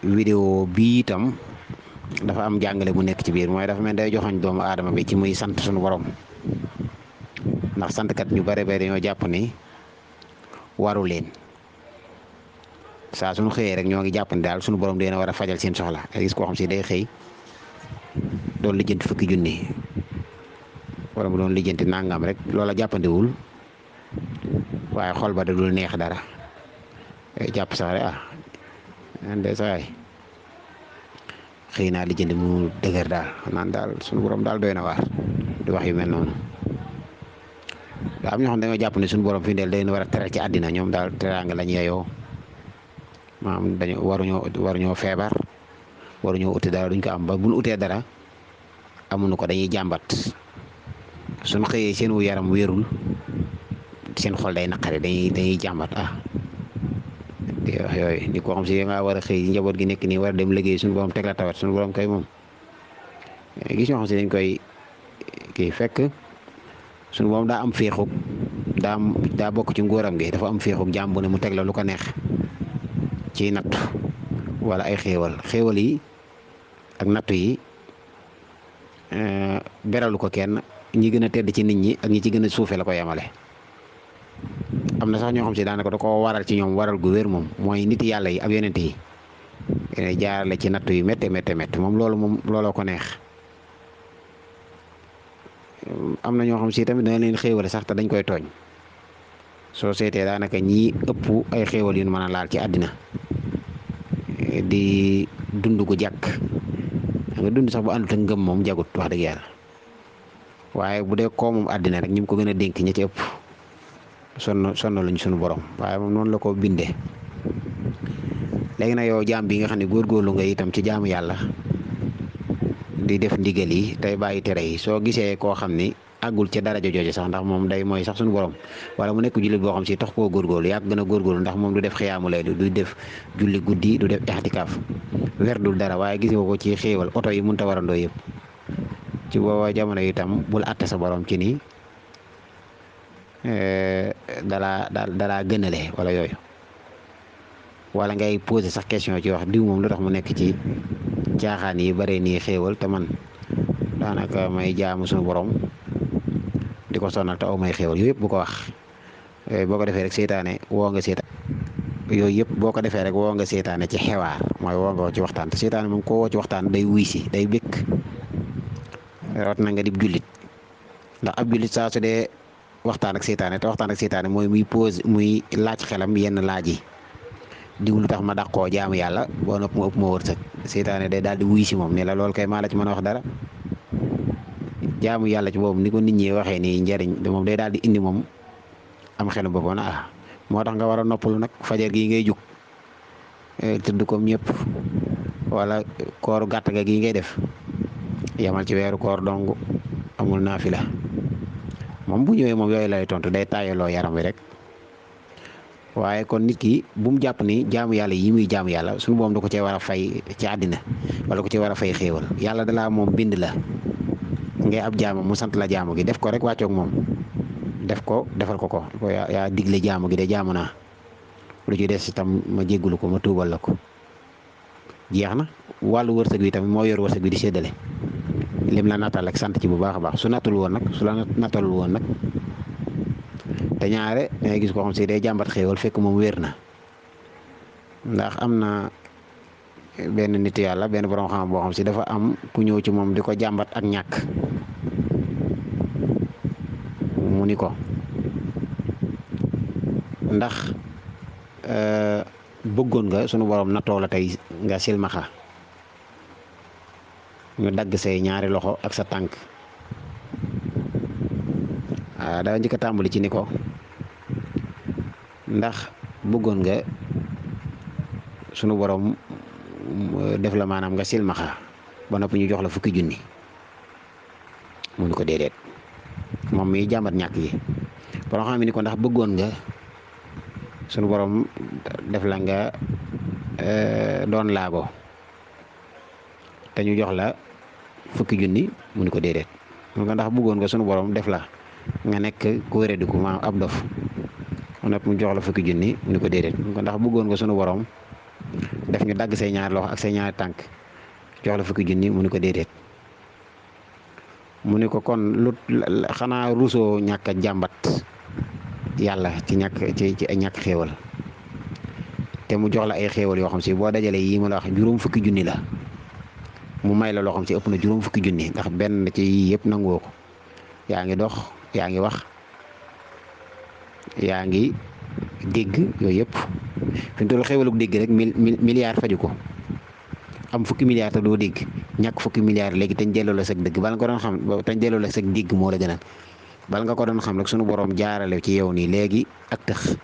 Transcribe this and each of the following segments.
vidéo bi itam dafa am jàngale bu nekk ci biir mooy dafa mel day joxoñ doomu aadama bi ci muy sant suñu borom ndax santkat ñu bare bare dañoo jàpp ni waru leen saa suñu xëyee rek ñoo ngi jàpp ni daal suñu borom dina war a fajal seen soxla nga gis koo xam si day xëy doon lijjanti fukki junni wala mu doon lijjanti nangam rek loola jàppandiwul waaye xol ba da dul neex dara jàpp sax rek de saay xëy naa lijjanti mu dëgër daal naan daal suñu borom daal doy na waar di wax yu mel noonu daa am ñoo xam ne dañoo jàpp ne suñu borom fi ndeel day war a teral ci àddina ñoom daal teraanga lañ yeyoo maanaam dañu waruñoo feebar waruñoo uti dara duñ ko am ba buñ utee dara amuñu ko dañuy jàmbat suñ xëyee seen wu yaram wérul seen xol day naqari dañuy jàmbat di wax yooyu di ko xam si nga war a xëy njaboot gi nekk nii war a dem liggéey suñu borom teg la tawat suñu borom kay moom gis ñoo xam si dañ koy kii fekk suñu borom daa am féexug daa bokk ci nguuram gi dafa am féexug jàmm bu ne mu teg la lu ko neex ci nattu wala ay xéewal yi ak nattu yi beralu ko kenn ñi gën a tedd ci nit ñi ak ñi ci gën a suufe la ko yemale am na sax ñoo xam si daanaka da ko waral ci ñoom waral gu wér moom mooy nit yàlla yi ak yonent yi jaarale ci nattu yu métte moom looloo ko neex am na ñoo xam si tamit dana leen xéewale sax te dañ koy tooñ soo seetee daanaka ñii ëpp ay xéewal yu mën a laal ci àddina di dund gu jàkk nga dund sax bu àndut ak ngëm moom jagut wax dëgg yàlla waaye bu dee koo moom àddina rek ñi mu ko gën a dénk ña ci ëpp sonn luñ suñu borom waaye moom noonu la ko bindee léegi nag yow jaam bi nga xam ne góorgóorlu nga itam ci jaamu yàlla di def ndigal yi tey bàyyi tere yi soo gisee koo xam ni àggul ca daraja jooju sax ndax moom day mooy sax suñu borom wala mu nekk jullit boo xam si tax koo góorgóorlu yaa gën a góorgóorlu ndax moom du def xiyaamu lay du def julli guddi du def ixtikaaf werdul dara waaye gis nga ko ci xéewal oto yi mënut a warandoo yëpp ci booba jamono itam bul àtte sa borom ci ni dalaa gënale wala yooyu wala ngay posé sax question ci wax diw moom lu tax mu nekk ci caaxaan yi bare nii xéewal te man daanaka may jaamu suñu borom di ko sonal te aw may xéewal yooyu yëpp bu ko wax boo ko defee rek seytaane woo nga seytaane yooyu yëpp boo ko defee rek woo nga seytaane ci xewaar mooy woo nga ci waxtaan te seytaane moom koo woo ci waxtaan day wuy si day békk rawat na nga dib jullit ndax ab jullit saa su dee waxtaan ak seytaane te waxtaan ak seytaane mooy muy laaj xelam yenn laaj yi diw lu tax ma dàqoo jaamu yàlla boo nopp ma ëpp ma wërsëg seytaane day daal di wuy si moom ne la loolu kay maa la ci mën a wax dara jaamu yàlla ci boobu ni ko nit ñi waxee nii njariñ moom day daal di indi moom am xelu boppam moo tax nga war a noppalu nag fajar gii ngay jug tëdd comme ñëpp wala kooru gàtt ga gii ngay def yamal ci weeru koor dong amul naafila moom bu ñëwee moom yooyu lay tontu day taayaloo yaram wi rek waaye kon nit ki bu mu jàpp ni jaamu yàlla yi muy jaamu yàlla suñu boom da ko cee war a fay ci àddina wala ko cee war a fay xéewal yàlla dalaa moom bind la ngay ab jaamu mu sant la jaamu gi def ko rek wàccoog moom defal ko yaa digle jaamu gi de jaamu naa lu ci des itam ma jéggulu ko ma tuubal la ko jeex na wàllu wërsëg bi tamit moo yor wërsëg bi di séddale lim la nattal ak sant ci bu baax a baax su nattul woon nag su la nattalul woon nag te ñaare dangay gis koo xam si day jàmbat xéewal fekk moom wér na ndax am na benn nit yàlla benn borom xam boo xam si dafa am ku ñëw ci moom di ko jàmbat ak ñàkk mu ni ko ndax bëggoon nga sunu borom nattoo la tey nga silmaxa ñu dagg say ñaari loxo ak sa tànk daa njëkk a tàmbali ci ni ko ndax bëggoon nga sunu borom def la maanaam nga silmaxa ba noppi ñu jox la fukki junni mu ni ko déedéet moom mi jàmbat ñàkk yi borom xam ni ko ndax bëggoon nga sunu borom def la nga doon laago te ñu jox la fukki junni mu ni ko déedéet mun nga ndax bëggoon nga sunu borom def la nga nekk ku wéré di ko ma ab dof mu jox la fukki junni mu ni ko déedéet mun nga ndax bëggoon nga sunu borom def ñu dagg say ñaari loxo ak say ñaari tànk jox la fukki junni mu ni ko déedéet mu ni ko kon lu xanaa ruusoo ñàkk a jàmbat yàlla ci ay ñàkk xéewal te mu jox la ay xéewal yoo xam si boo dajalee yii ma la wax juróom fukki junni la mu may la loo xam si ëpp na juróom fukki junni ndax benn ci yii yëpp nangoo ko yaa ngi dox yaa ngi wax yaa ngi dégg yooyu yëpp fi mu toll xéewaluk dégg rek milliard faju ko am fukki milliards te doo dégg ñàkk fukki milliards léegi te ñu delloo la sag dëgg bala nga ko doon xam te ñu delloo la sag dégg moo la gënal bala nga ko doon xam rek sunu borom jaarale ci yow nii léegi ak tëx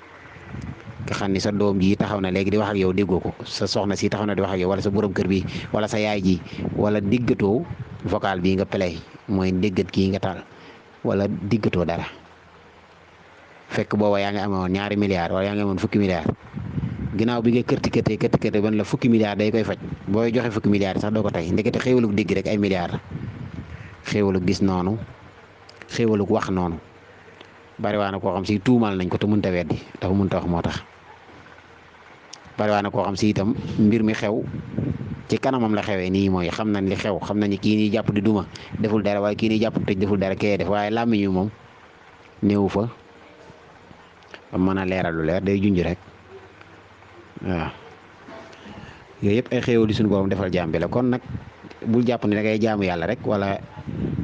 nga xam ni sa doom ji taxaw na léegi di wax ak yow déggoo ko sa soxna si taxaw na di wax ak yow wala sa borom kër bi wala sa yaay ji wala diggatoo vocal bii nga play mooy déggat kii nga taal wala diggatoo dara fekk booba yaa ngi amoon ñaari milliards wala yaa ngi amoon fukki milliards ginnaaw bi nga kërti ban la fukki milliards day koy faj booy joxe fukki milliards sax doo ko tey ndekete xéewalug dégg rek ay milliards xéewalug gis noonu xéewalug wax noonu bari waa na koo xam si tuumal nañ ko te mënta weddi dafa mënta wax moo tax bari waa na koo xam si itam mbir mi xew ci kanamam la xewee nii mooy xam nañ li xew xam nañ kii nii jàpp di duma deful dara waaye kii nii jàpp tëj deful dara kee def waaye làmmiñu moom néewu fa ba mën a leeral lu leer day junj rek waaw yooyu yëpp ay xéewal di suñu borom defal jaam bi la kon nag bul jàpp ne da ngay jaamu yàlla rek wala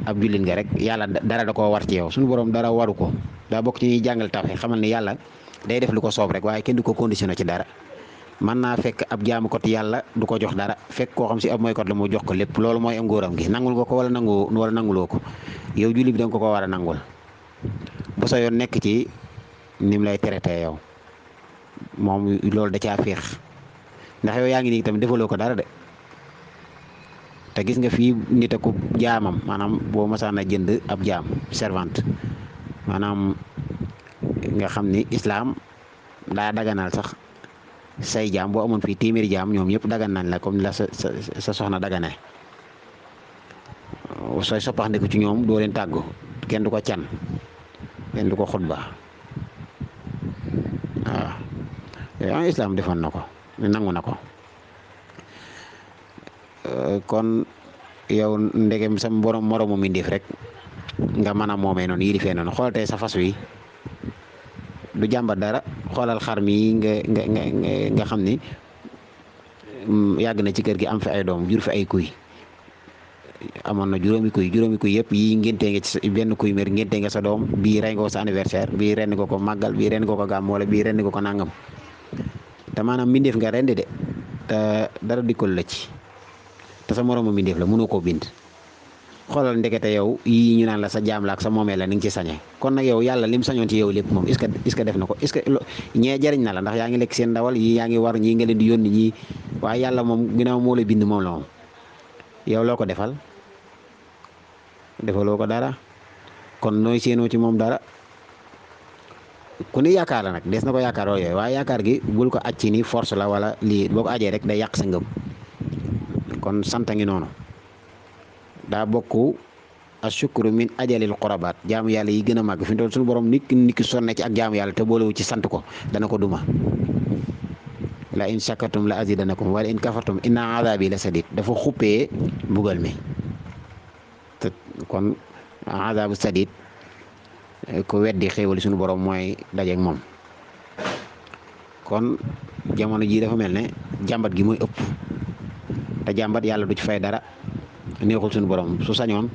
ab jullit nga rek yàlla dara da koo war ci yow suñu borom dara waru ko daa bokk ci ñuy jàngal tawhid xamal ni yàlla day def lu ko soob rek waaye kenn du ko conditionné ci dara mën naa fekk ab jaamu kot yàlla du ko jox dara fekk koo xam si ab mooy kot la mu jox ko lépp loolu mooy am ngóoram gi nangul nga ko wala nanguloo ko yow jullit bi da nga ko war a nangul bu sa yoon nekk ci nim lay traité yow moom loolu da caa féex ndax yow yaa ngi nii tamit defaloo ko dara de te gis nga fii nit ak jaamam maanaam boo masaan a jënd ab jaam servante maanaam nga xam ni islaam daa daganal sax say jaam boo amoon fii téeméeri jaam ñoom ñëpp dagan nañ la comme la sa soxna dagane sooy soppax ndiku ci ñoom doo leen tàggu kenn du ko can kenn du ko xutba waaw yooyu islaam defoon na ko nangu na ko kon yow ndegem sa moromu mbindéef rek nga mën a moomee noonu yilifee noonu xool tey sa fas wi du jàmbat dara xoolal xar mi nga xam ni yàgg na ci kër gi am fi ay doom jur fi ay kuy amoon na juróomi kuy yëpp yi ngéntee nga ci benn kuy mer ngéntee nga sa doom bii rey nga ko sa anniversaire bii rendi ko màggal bii rendi ko gàmm wala bii rendi ko nangam te maanaam mbindeef nga rendi de te dara dikkul la ci te sa moromu mbindeef la mënoo koo bind xoolal ndekete yow yii ñu naan la sa jaam la ak sa moomee la ni nga ci sañee kon nag yow yàlla lim sañoon ci yow lépp moom est-ce que def na ko est-ce que ñee jariñ na la ndax yaa ngi lekk seen ndawal yii yaa ngi war ñii nga leen di yónni ñii waaye yàlla moom ginnaaw moo la bind moom la moom yow loo ko defal defaloo ko dara kon nooy séenoo ci moom dara ku ni yaakaar la nag des na ko yaakaar yooyu waaye yaakaar gi bul ko aj ci ni force la wala lii boo ko ajee rek day yàq sa ngëm kon sant ngi noonu daa bokk ashukru min ajalil qurabaat jaamu yàlla yi gën a màgg fi mu toll suñu borom nit ki sonne ci ak jaamu yàlla te boolewu ci sant ko dana ko duma la in shakartum la azidanakum wala in kafartum inna azabi la sadid dafa xuppee mbugal mi te kon azabu sadid ko weddi xéewali suñu borom mooy dajeeg moom kon jamono jii dafa mel ne jàmbat gi mooy ëpp te jàmbat yàlla du ci fay dara neexul suñu borom su sañoon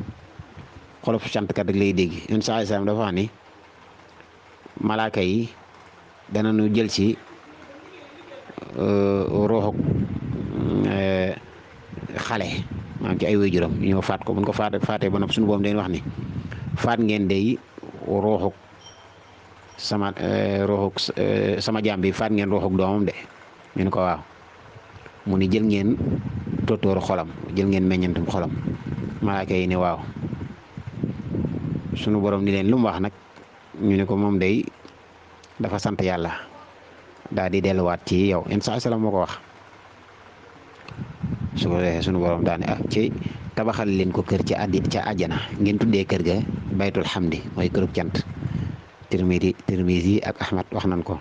xolof santkat rek lay dégg yéen saa islam dafa wax ni malaaka yi dana nu jël ci ruuxuk xale maanaam ci ay waajuram ñu ñëw faat ko buñ ko faatee ba noppi suñu borom dañ wax ni faat ngeen dey ruuxuk sama jaam bi faat ngeen ruuxuk doomam de ñu ne ko waaw mu ni jël ngeen tóotóoru xolam jël ngeen meññantum xolam malaaka yi ne waaw sunu borom ni leen lu mu wax nag ñu ne ko moom day dafa sant yàlla daal di delluwaat ci yow in saa salaam moo ko wax su ko defee sunu borom daal ne ci tabaxal leen ko kër ca àjjana ngeen tuddee kër ga baytul xamdi mooy kërub cant Tirmidi ak Ahmad wax nañ ko